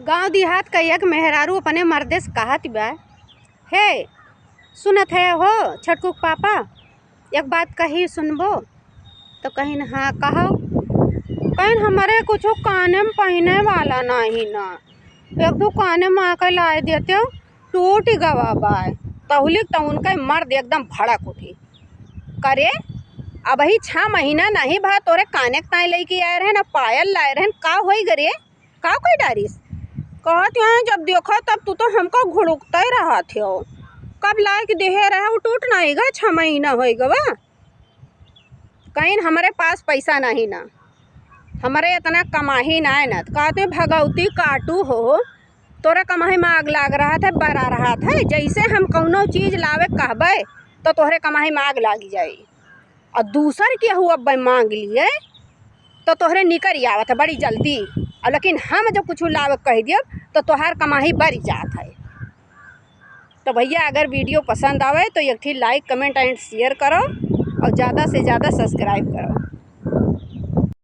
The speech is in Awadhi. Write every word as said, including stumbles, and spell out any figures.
गाँव देहात क एक मेहरारू अपने मर्दे से कहत बा, "हे, सुनत है हो छोटकू के पापा, एक बात कही सुनबो?" तो कहिन, "हाँ, कहो।" कहिन, "हमरे कुछो काने में पहिने वाला नाही ना, एक दो काने में आके लाए देते, टूट गवा बाय।" तहुलिक तो उनके मर्द एकदम भड़क उठी, "करे, अबही छह महीना नाही भा तोरे काने के ताई लइके आए रहे ना, पायल लाए रहे, का होई गरे?" का कोई डारिस? कहत हैं, "जब देखो तब तू तो हमको घुड़ुकते रहत हो। कब लाए के देहे रहे, वो टूट नाही गा, छह महीना होई गवा।" कहिन, "हमरे पास पैसा नाही ना, हमरे इतना कमाही नाही ना।" तो कहते हैं, "भगौती काटू हो, तोरे कमाही में आग लाग रहत है, बरा रहत है। जैसे हम कौनो चीज लावे कहबे, तो तोहरे कमाही में आग लाग जाई।" और दूसर केहू अब मांग लिए तो तोहरे निकरि आवत है बड़ी जल्दी, और लेकिन हम जब कुछ लावे कहि दियब तो तोहार कमाही बरि जात है। तो भैया, अगर video पसंद आवे तो एक ठी like, comment and share करो और ज़्यादा से ज़्यादा subscribe करो।